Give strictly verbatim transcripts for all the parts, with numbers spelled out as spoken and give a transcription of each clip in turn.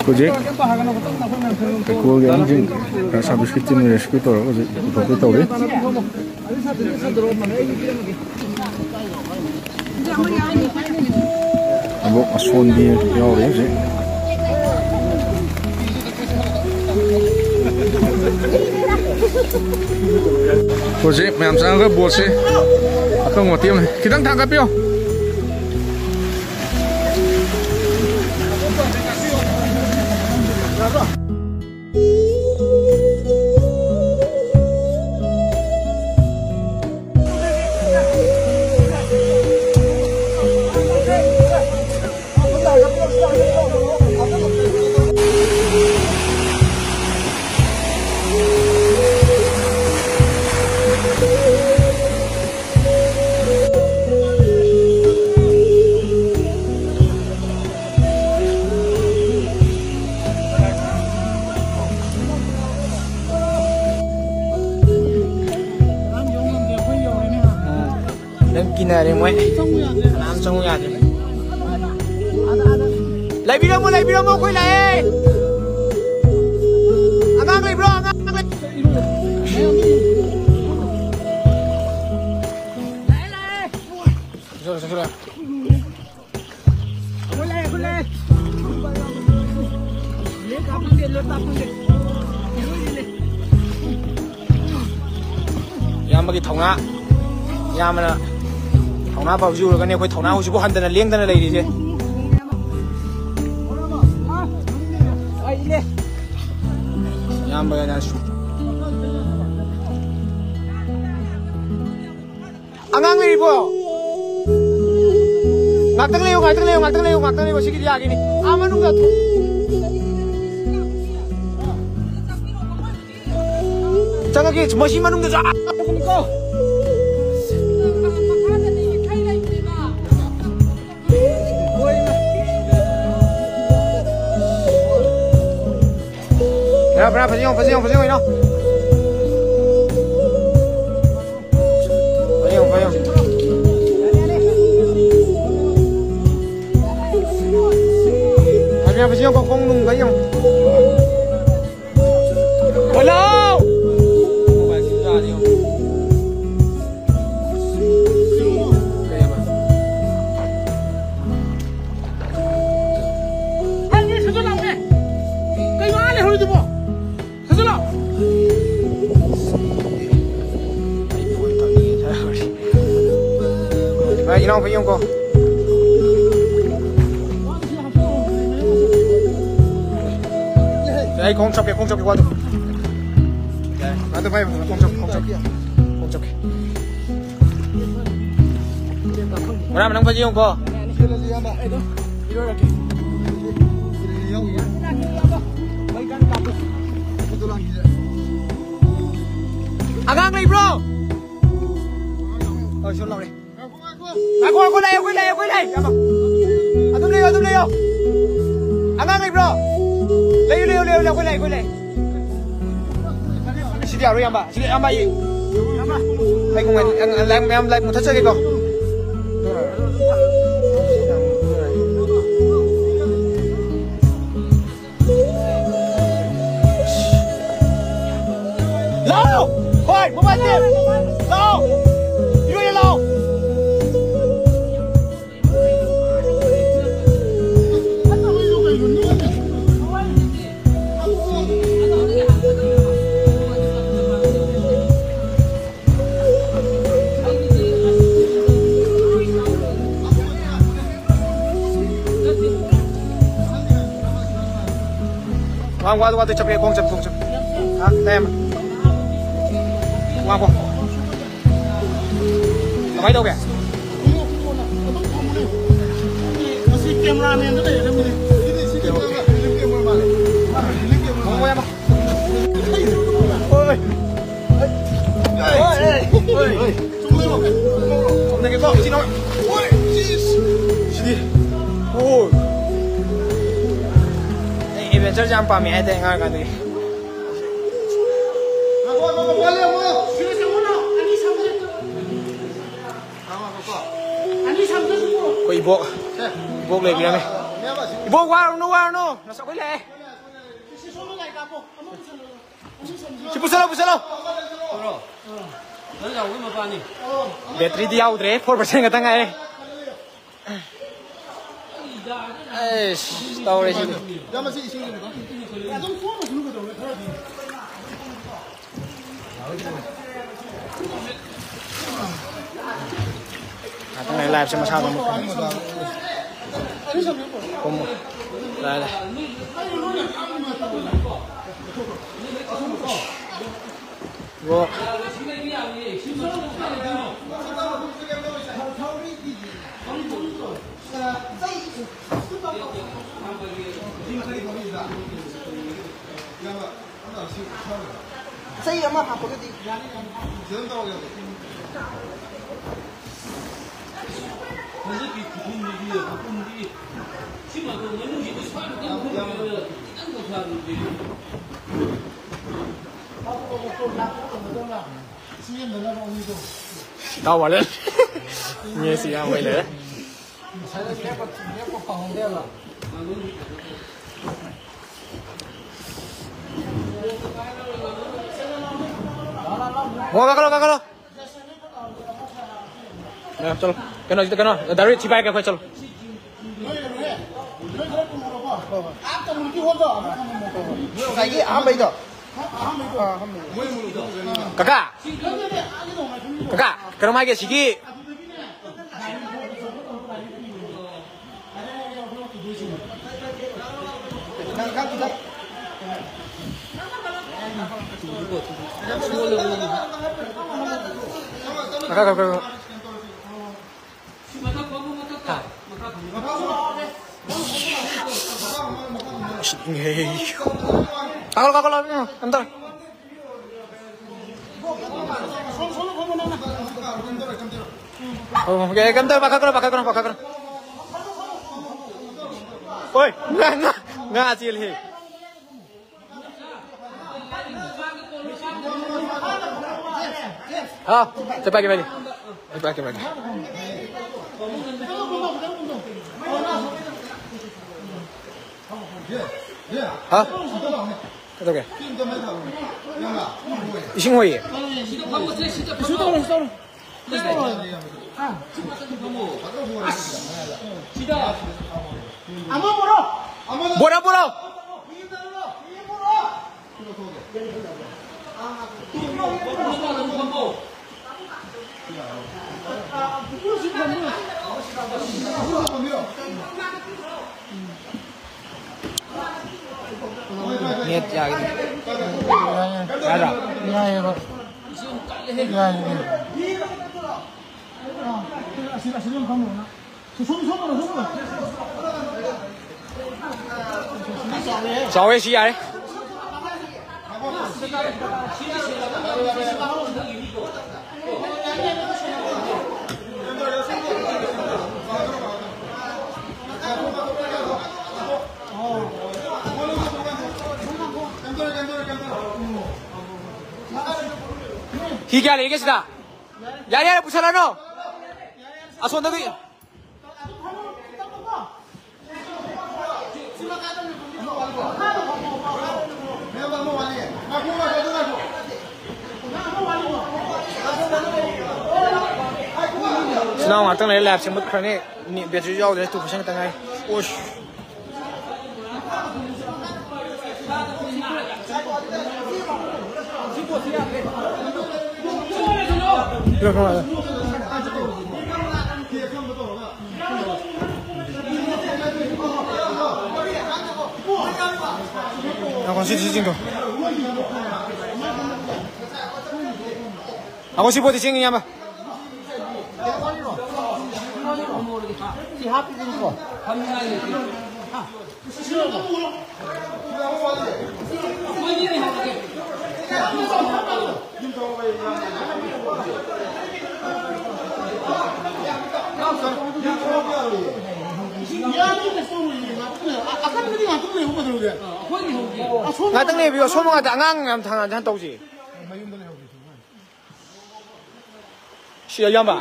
ꯍꯧꯖꯤꯛ ꯍꯩꯀꯣꯜꯒꯤ ꯑꯍꯟꯁꯤꯡ ꯐꯥꯌꯔ ꯁꯥꯔꯚꯤꯁꯀꯤ ꯇꯤꯝꯅ ꯔꯦꯁꯀ꯭ꯌꯨ ꯇꯧꯔꯒ ꯍꯧꯖꯤꯛ ꯄꯨꯊꯣꯛꯄ ꯇꯧꯔꯤ꯫ ꯑꯕꯣꯛ ꯑꯁꯣꯟꯕꯤ ꯌꯥꯎꯔꯤ ꯍꯧꯖꯤꯛ꯫ ꯍꯧꯖꯤꯛ ꯃꯌꯥꯝ ꯆꯪꯉꯒ ꯕꯣꯠꯁꯦ ꯑꯀꯪꯕ ꯃꯇꯦꯛ ꯑꯃ ꯈꯤꯇꯪ ꯊꯥꯡꯒꯠꯄꯤꯌꯣ꯫ ꯂꯣꯏ ꯀꯤꯅꯔꯦ ꯃꯣꯏ꯫ ꯀꯅꯥꯝ ꯆꯪꯉꯨ ꯌꯥꯗ꯭ꯔꯦ꯫ ꯂꯩꯕꯤꯔꯝꯃꯣ, ꯂꯩꯕꯤꯔꯝꯃꯣ, ꯑꯩꯈꯣꯏ ꯂꯥꯛꯑꯦ꯫ ꯑꯉꯥꯡ ꯂꯩꯕ꯭ꯔꯣ? ꯑꯉꯥꯡ ꯂꯩ-, ꯆꯠꯂꯣ, ꯆꯠꯂꯣ꯫ ꯏꯌꯥꯝꯕꯒꯤ ꯊꯧꯅꯥ, ꯏꯌꯥꯝꯕꯅ ꯊꯧꯅꯥ ꯐꯕꯁꯤ ꯎꯔꯒꯅꯤ ꯑꯩꯈꯣꯏ ꯊꯧꯅꯥ ꯍꯧꯖꯤꯛꯐꯥꯎ ꯍꯟꯗꯅ ꯂꯦꯡꯗꯅ ꯂꯩꯔꯤꯁꯦ꯫ ꯏꯌꯥꯝꯕꯅ ꯁꯨ-, ꯑꯉꯥꯡ ꯂꯩꯔꯤꯕꯣ? ꯉꯥꯛꯇꯪ ꯂꯩꯌꯨ, ꯉꯥꯛꯇꯪ ꯂꯩꯌꯨ, ꯉꯥꯛꯇꯪ ꯂꯩꯌꯨ, ꯉꯥꯛꯇꯪ ꯂꯩꯌꯨ꯫ ꯁꯤꯒꯤꯗꯤ ꯌꯥꯒꯤꯅꯤ꯫ ꯑꯥ ꯃꯅꯨꯡꯗ ꯊꯣ-, ꯆꯪꯉꯒꯦ, ꯃꯁꯤ ꯃꯅꯨꯡꯗꯁꯨ ꯑꯥ ꯆꯪꯉꯛꯀꯅꯤꯀꯣ꯫ ꯕ꯭ꯔꯥ, ꯕ꯭ꯔꯥ, ꯐꯖꯅ ꯌꯦꯡꯉꯣ, ꯐꯖꯅ ꯌꯦꯡꯉꯣ, ꯐꯖꯅ ꯌꯦꯡꯉꯣ, ꯏꯅꯥꯎ꯫ ꯌꯥꯕꯁꯤ ꯌꯦꯡꯉꯨꯀꯣ, ꯈꯣꯡ ꯅꯨꯡꯒ ꯌꯦꯡꯉꯨ꯫ ꯍꯣꯂꯥꯎ! ꯀꯩꯅꯣ ꯑꯥ ꯂꯩꯍꯧꯔꯤꯗꯨꯕꯣ? ꯁꯠ ꯂꯥꯎ! ꯑꯩ ꯐꯣꯟ ꯇꯧꯅꯤꯡꯉꯦ ꯁꯥꯔ꯫ ꯚꯥꯏ, ꯏꯅꯥꯎ ꯌꯦꯡꯉꯨꯀꯣ꯫ ꯑꯩ ꯈꯣꯡ ꯆꯞꯀꯦ, ꯈꯣꯡ ꯆꯞꯀꯦ, ꯋꯥꯗꯣ꯫ ꯌꯥꯔꯦ꯫ ꯑꯗꯨ ꯚꯥꯏ, ꯈꯣꯡ ꯆꯞꯀꯦ, ꯈꯣꯡ ꯆꯞꯀꯦ꯫ ꯈꯣꯡ ꯆꯞꯀꯦ꯫ ꯃꯔꯥ ꯅꯪ ꯐꯖ ꯌꯦꯡꯉꯨꯀꯣ꯫ ꯑꯉꯥꯡ ꯂꯩꯕ꯭ꯔꯣ? ꯍꯣꯏ, ꯁꯣꯝ ꯂꯥꯎꯅꯦ꯫ ꯉꯥꯏꯈꯣ, ꯉꯥꯏꯈꯣ, ꯂꯩ, ꯑꯩꯈꯣꯏ ꯂꯩ, ꯑꯩꯈꯣꯏ ꯂꯩ꯫ ꯑꯗꯨꯝ ꯂꯩꯌꯣ, ꯑꯗꯨꯝ ꯂꯩꯌꯣ꯫ ꯑꯉꯥꯡ ꯂꯩꯕ꯭ꯔꯣ? ꯂꯩꯌꯨ, ꯂꯩꯌꯨ, ꯂꯩꯌꯨ, ꯂꯩꯌꯨ, ꯑꯩꯈꯣꯏ ꯂꯩ, ꯑꯩꯈꯣꯏ ꯂꯩ꯫ ꯁꯤꯗꯤ ꯌꯥꯔꯣꯏ, ꯏꯌꯥꯝꯕ꯫ ꯁꯤꯗꯤ, ꯏꯌꯥꯝꯕ, ꯑꯩ, ꯑꯩ ꯀꯨꯝꯍꯩ, ꯑ, ꯂꯥꯏ, ꯃꯌꯥꯝ ꯂꯥꯏ ꯃꯨꯊꯠꯆꯒꯦꯀꯣ꯫ ꯂꯥꯛꯑꯣ! ꯍꯣꯏ, ꯃꯣꯕꯥꯏꯜ ꯂꯦꯞ! ꯂꯥꯛꯑꯣ! ꯏꯔꯣꯏꯔꯦ ꯂꯥꯛꯑꯣ! ꯋꯥ, ꯋꯥ, ꯋꯥ, ꯆꯠꯄꯦ, ꯈꯣꯡ ꯆꯠ, ꯈꯣꯡ ꯆꯠ꯫ ꯍꯥ? ꯇꯥꯏ ꯑꯃ꯫ ꯋꯥ, ꯋꯥ꯫ ꯀꯃꯥꯏꯅ ꯇꯧꯒꯦ? ꯃꯁꯤ ꯀꯦꯃꯦꯔꯥꯃꯦꯟꯗ ꯂꯩꯔꯗꯕꯅꯤ꯫ ꯁꯤꯗꯤ, ꯁꯤꯗꯤ ꯀꯦꯃꯦꯔꯥ, ꯔꯤꯂꯤꯐ ꯀꯦꯃꯦꯔꯥ ꯃꯥꯜꯂꯦ꯫ ꯔꯤꯂꯤꯐ ꯀꯦꯃꯦꯔꯥ ꯃꯥꯜꯂꯦ꯫ ꯍꯣꯏ꯫ ꯍꯣꯏ꯫ ꯍꯣꯏ꯫ ꯆꯨꯝꯅꯒꯦꯀꯣ, ꯁꯤ ꯅꯣꯏ꯫ ꯍꯣꯏ꯫ ꯁꯤꯗꯤ꯫ ꯑꯣ꯫ ꯑꯩ ꯑꯦꯗꯚꯦꯟꯆꯔꯁꯦ ꯌꯥꯝ ꯄꯥꯝꯃꯦ ꯍꯥꯏꯇꯥꯔꯦ, ꯑꯉꯥꯡ ꯑꯣꯏꯔꯤꯀꯥꯟꯗꯒꯤ꯫ ꯑꯩꯈꯣꯏ ꯏꯕꯣꯛ, ꯏꯕꯣꯛ ꯂꯩꯕꯤꯔꯝꯃꯦ꯫ ꯕꯣ, ꯋꯥꯔꯨꯅꯨ, ꯋꯥꯔꯨꯅꯨ꯫ ꯅꯁꯛ ꯂꯣꯏ ꯂꯥꯛꯑꯦ꯫ ꯁꯤ ꯄꯨꯁꯜꯂꯣ, ꯄꯨꯁꯜꯂꯣ꯫ ꯇꯧꯔꯣ꯫ ꯅꯪ ꯌꯥꯎꯕꯒꯤ ꯃꯄꯥꯅꯤ꯫ ꯕꯦꯇ꯭ꯔꯤꯗꯤ ꯌꯥꯎꯗ꯭ꯔꯦ, ꯐꯣꯔ ꯄꯥꯔꯁꯦꯟ ꯈꯛꯇ ꯉꯥꯏꯔꯦ꯫ ꯑꯩꯁ, ꯇꯧꯔꯦ ꯁꯤꯗꯤ꯫ ꯉꯥꯛꯇꯪ ꯂꯩꯔ ꯂꯥꯏꯞꯁꯦ ꯃꯁꯥꯗ ꯑꯃꯨꯛ ꯀꯨꯝꯃꯣ꯫ ꯂꯥꯛꯑꯦ, ꯂꯥꯛꯑꯦ꯫ ꯕ꯭ꯔꯣ꯫ ꯆꯩ ꯑꯃ ꯍꯥꯞꯄꯒꯗꯤ꯫ ꯍꯧꯖꯤꯛꯀꯤ ꯈꯨꯄꯨꯝꯗꯨꯗꯤ, ꯈꯨꯄꯨꯝꯗꯤ ꯁꯤꯃꯛꯇ ꯃꯅꯨꯡꯁꯤꯗꯤ ꯁ꯭ꯋꯥꯏ ꯈꯤꯇꯪ ꯈꯨꯝꯕꯤꯔꯒ ꯈꯤꯇꯪ ꯇꯧꯊꯍꯟꯕꯤꯔꯗꯤ꯫ ꯏꯇꯥꯎ ꯋꯥꯂꯦ꯫ ꯃꯤ ꯑꯁꯤ ꯌꯥꯝ ꯍꯩ ꯂꯩꯔꯦ꯫ ꯍꯣ, ꯀꯥꯈꯠꯂꯣ, ꯀꯥꯈꯠꯂꯣ꯫ ꯆꯠꯂꯣ꯫ ꯀꯩꯅꯣ, ꯁꯤꯗ ꯀꯩꯅꯣ, ꯗꯥꯏꯔꯦꯛ ꯁꯤ ꯄꯥꯏꯔꯒꯦ ꯑꯩꯈꯣꯏ, ꯆꯠꯂꯣ꯫ ꯉꯁꯥꯏꯒꯤ ꯑꯍꯥꯟꯕꯩꯗꯣ꯫ ꯑꯥ, ꯑꯍꯥꯟꯕꯩꯗꯣ꯫ ꯀꯀꯥ! ꯀꯀꯥ! ꯀꯩꯅꯣꯝ ꯍꯥꯏꯒꯦ, ꯁꯤꯒꯤ ꯃꯈꯥ ꯈꯔ, ꯈꯔ, ꯈꯔ꯫ ꯀꯥꯈꯠꯂꯣ, ꯀꯥꯈꯠꯂꯣ, ꯀꯩꯅꯣ, ꯀꯩꯅꯣ ꯇꯧꯔꯦ꯫ ꯑꯣ, ꯑꯣꯀꯦ, ꯀꯩꯝ ꯇꯧꯔꯣꯏ, ꯄꯥꯈꯠꯀꯅꯨ, ꯄꯥꯈꯠꯀꯅꯨ, ꯄꯥꯈꯠꯀꯅꯨ꯫ ꯑꯣꯏ, ꯉꯥ, ꯉꯥ, ꯉꯥ ꯆꯦꯜꯂꯦ꯫ ꯍꯥꯎ, ꯆꯠꯄꯒꯤ ꯃꯅꯤ꯫ ꯆꯠꯄꯒꯤ ꯃꯅꯤ꯫ ꯍꯥ? ꯀꯩꯗꯧꯒꯦ? ꯏꯁꯤꯡ ꯍꯣꯏꯌꯦ꯫ ꯕꯣꯔꯥ, ꯕꯣꯔꯥ꯫ ꯅꯦꯠ ꯌꯥꯒꯅꯤ꯫ ꯌꯥꯗ꯭ꯔꯥ? ꯌꯥꯏꯌꯦꯕ꯫ ꯌꯥꯏꯌꯦ꯫ ꯑꯥ, ꯑꯁꯤ, ꯑꯁꯤꯗ ꯑꯗꯨꯝ ꯐꯝꯃꯣ ꯅꯪ꯫ ꯁꯨꯝ, ꯁꯨꯝ, ꯁꯨꯝ, ꯁꯨꯝ꯫ ꯆꯥꯎꯋꯦ, ꯁꯤ ꯌꯥꯔꯦ꯫ ꯍꯤ ꯀꯌꯥ ꯂꯩꯒꯦ ꯁꯤꯗ? ꯌꯥꯔꯦ, ꯌꯥꯔꯦ, ꯄꯨꯁꯜꯂꯅꯨ꯫ ꯑꯁꯣꯝꯗꯒꯤ꯫ ꯏꯆꯤꯟ ꯏꯅꯥꯎ ꯉꯥꯛꯇꯪ ꯂꯩꯔ ꯂꯥꯏꯞꯁꯦ ꯃꯨꯠꯈ꯭ꯔꯅꯤ꯫ ꯅꯦꯠ ꯕꯦꯇ꯭ꯔꯤꯁꯨ ꯌꯥꯎꯗ꯭ꯔꯦ, ꯇꯨ ꯄꯥꯔꯁꯦꯟ ꯈꯛꯇ ꯉꯥꯏ꯫ ꯑꯣꯁ꯫ ꯉꯥꯏꯈꯣ, ꯁꯤ, ꯁꯤ ꯆꯤꯡꯊꯣꯛ꯫ ꯉꯥꯏꯈꯣ, ꯁꯤ ꯄꯣꯠꯇꯤ ꯆꯤꯡꯉꯤ, ꯏꯌꯥꯝꯕ꯫ ꯉꯥꯛꯇꯪ ꯂꯩꯕꯤꯌꯣ, ꯑꯁꯣꯝ ꯉꯥꯛꯇ ꯑꯉꯥꯡ ꯌꯥꯝ ꯊꯥꯡꯅ ꯇꯧꯁꯤ꯫ ꯁꯤ ꯑꯌꯥꯝꯕ꯫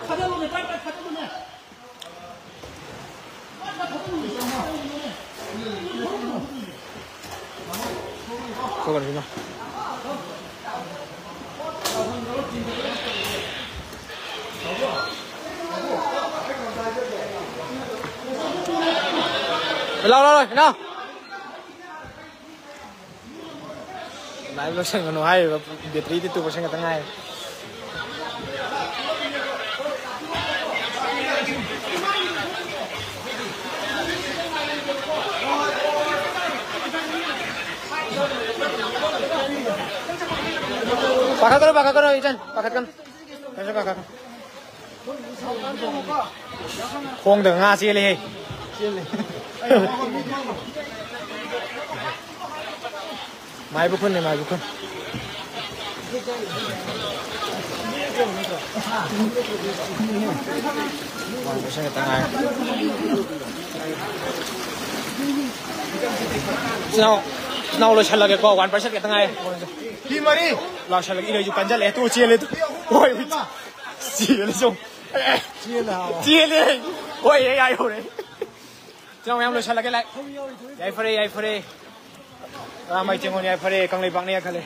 ꯊꯣꯛꯈ꯭ꯔꯁꯤꯅ꯫ ꯂꯥꯎ, ꯂꯥꯎ, ꯂꯥꯎ, ꯏꯅꯥꯎ꯫ ꯂꯥꯏꯚ ꯂꯣꯏꯁꯟꯒꯅꯨ ꯍꯥꯏꯔꯤꯕ, ꯕꯦꯇ꯭ꯔꯤꯗꯤ two percent ꯈꯛꯇ ꯉꯥꯏꯔꯦ꯫ ꯄꯥꯈꯠꯀꯅꯨ, ꯄꯥꯈꯠꯀꯅꯨ, ꯏꯆꯟ, ꯄꯥꯈꯠꯀꯅꯨ꯫ ꯀꯩꯁꯨ ꯄꯥꯈꯠꯀꯅꯨ꯫ ꯈꯣꯡꯗ ꯉꯥ ꯆꯦꯜꯂꯦꯍꯦ꯫ ꯆꯦꯜꯂꯦ꯫ ꯃꯥꯏꯕ ꯈꯨꯟꯅꯦ, ꯃꯥꯏꯕ ꯈꯨꯟ꯫ One percent ꯈꯛꯇ ꯉꯥꯏꯔꯦ꯫ ꯏꯆꯤꯟ ꯏꯅꯥꯎ, ꯏꯆꯤꯟ ꯏꯅꯥꯎ ꯂꯣꯏꯁꯜꯂꯒꯦꯀꯣ, one percent ꯈꯛꯇ ꯉꯥꯏꯔꯦ꯫ ꯐꯤ ꯃꯔꯤ꯫ ꯂꯥꯛꯁꯜꯂꯒꯦ, ꯏꯔꯩꯁꯨ ꯀꯟꯖꯜꯂꯛꯑꯦ, ꯇꯨ ꯆꯦꯜꯂꯦ ꯇꯨ꯫ ꯍꯣꯏ, ꯍꯣꯏ꯫ ꯆꯦꯜꯂꯦ ꯁꯨꯝ꯫ ꯆꯦꯜꯂꯦ ꯍꯥꯏꯕ꯫ ꯆꯦꯜꯂꯦ꯫ ꯍꯣꯏ, ꯌꯥꯏ, ꯌꯥꯏ, ꯍꯧꯔꯦ꯫ ꯏꯆꯤꯟ ꯏꯅꯥꯎ ꯃꯌꯥꯝ ꯂꯣꯏꯁꯜꯂꯒꯦ, ꯂꯥꯏ꯫ ꯌꯥꯏꯐꯔꯦ, ꯌꯥꯏꯐꯔꯦ꯫ ꯑꯔꯥꯃꯥꯏ ꯆꯦꯡꯉꯣꯟ ꯌꯥꯏꯐꯔꯦ, ꯀꯪꯂꯩꯄꯥꯛꯅ ꯌꯥꯏꯐꯔꯦ꯫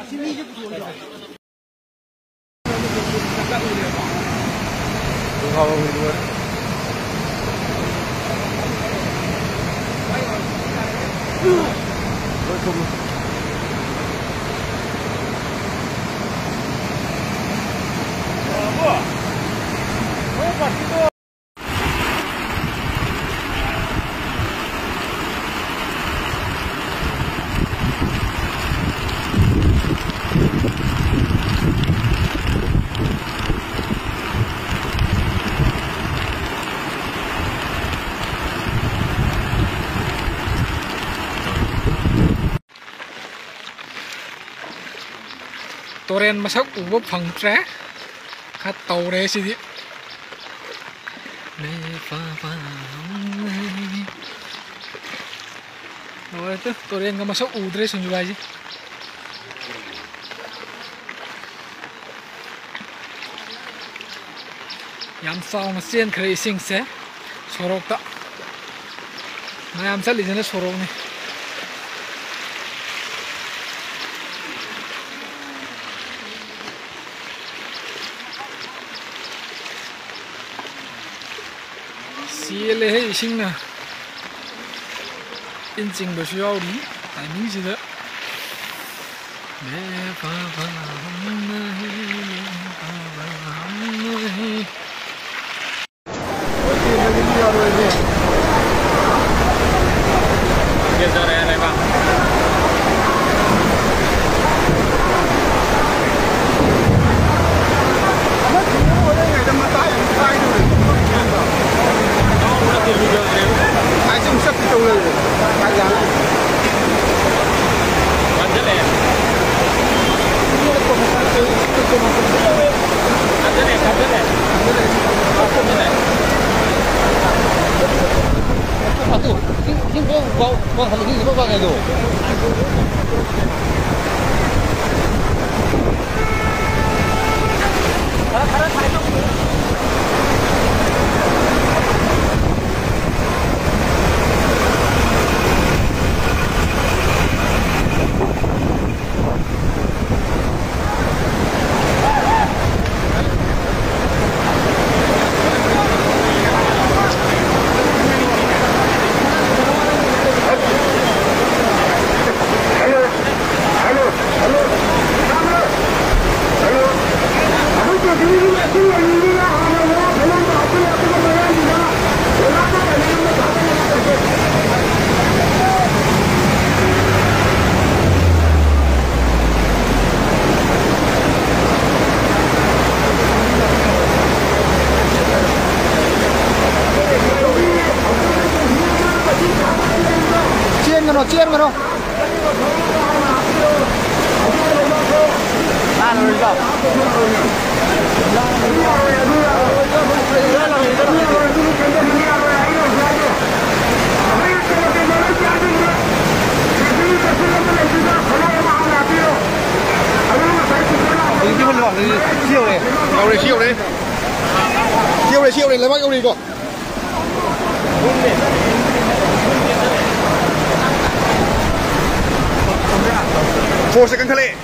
ꯇꯨꯔꯦꯟ ꯃꯁꯛ ꯎꯕ ꯐꯪꯗ꯭ꯔꯦ꯫ ꯈꯔ ꯇꯧꯔꯦ ꯁꯤꯗꯤ꯫ ꯂꯩ ꯄꯥ ꯄꯥ ꯂꯩ꯫ ꯂꯣꯏꯔꯦ ꯇꯨ, ꯇꯨꯔꯦꯟꯒ ꯃꯁꯛ ꯎꯗ꯭ꯔꯦ ꯁꯤꯡꯖꯨ ꯍꯥꯏꯁꯦ꯫ ꯌꯥꯝ ꯆꯥꯎꯅ ꯆꯦꯟꯈ꯭ꯔꯦ ꯏꯁꯤꯡꯁꯦ ꯁꯣꯔꯣꯛꯇ꯫ ꯃꯌꯥꯝ ꯆꯠꯂꯤꯁꯤꯅ ꯁꯣꯔꯣꯛꯅꯤ꯫ ꯌꯦꯜꯂꯦꯍꯦ ꯏꯁꯤꯡꯅ꯫ ꯏꯟ ꯆꯤꯡꯕꯁꯨ ꯌꯥꯎꯔꯤ ꯇꯥꯏꯃꯤꯡꯁꯤꯗ꯫ ꯂꯦ ꯐꯕ ꯑꯃꯅ ꯍꯦ, ꯂꯦ ꯐꯕ ꯑꯃꯅ ꯍꯦ꯫ ꯆꯦꯟꯒꯅꯣ, ꯆꯦꯟꯒꯅꯣ꯫ ꯍꯧꯖꯤꯛꯇꯤ ꯍꯨꯜꯂꯣ, ꯍꯧꯖꯤꯛ ꯁꯤ ꯌꯧꯔꯦ꯫ ꯌꯧꯔꯦ, ꯁꯤ ꯌꯧꯔꯦ꯫ ꯁꯤ ꯌꯧꯔꯦ, ꯁꯤ ꯌꯧꯔꯦ, ꯂꯩꯕꯥꯛ ꯌꯧꯔꯦꯀꯣ꯫ ꯐꯣꯔꯁꯁꯦ ꯀꯟꯈꯠꯂꯛꯑꯦ꯫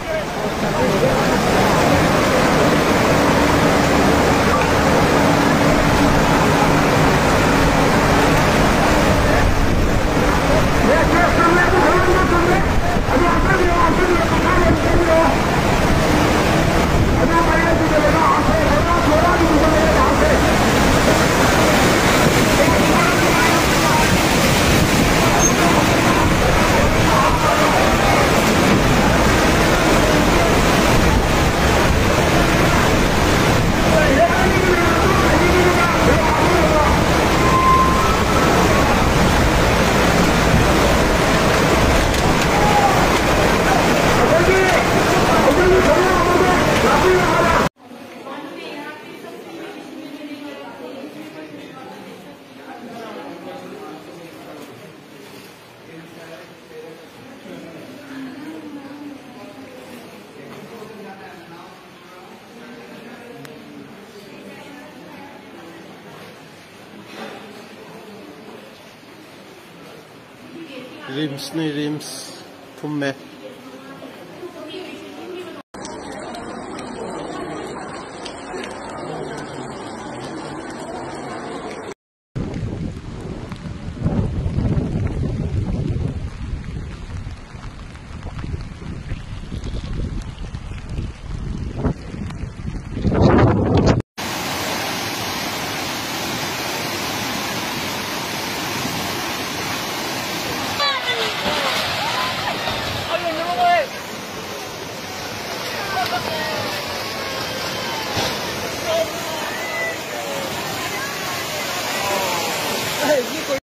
ꯔꯤꯝꯁꯅꯤ, ꯔꯤꯝꯁ꯫ ꯊꯨꯝꯃꯦ꯫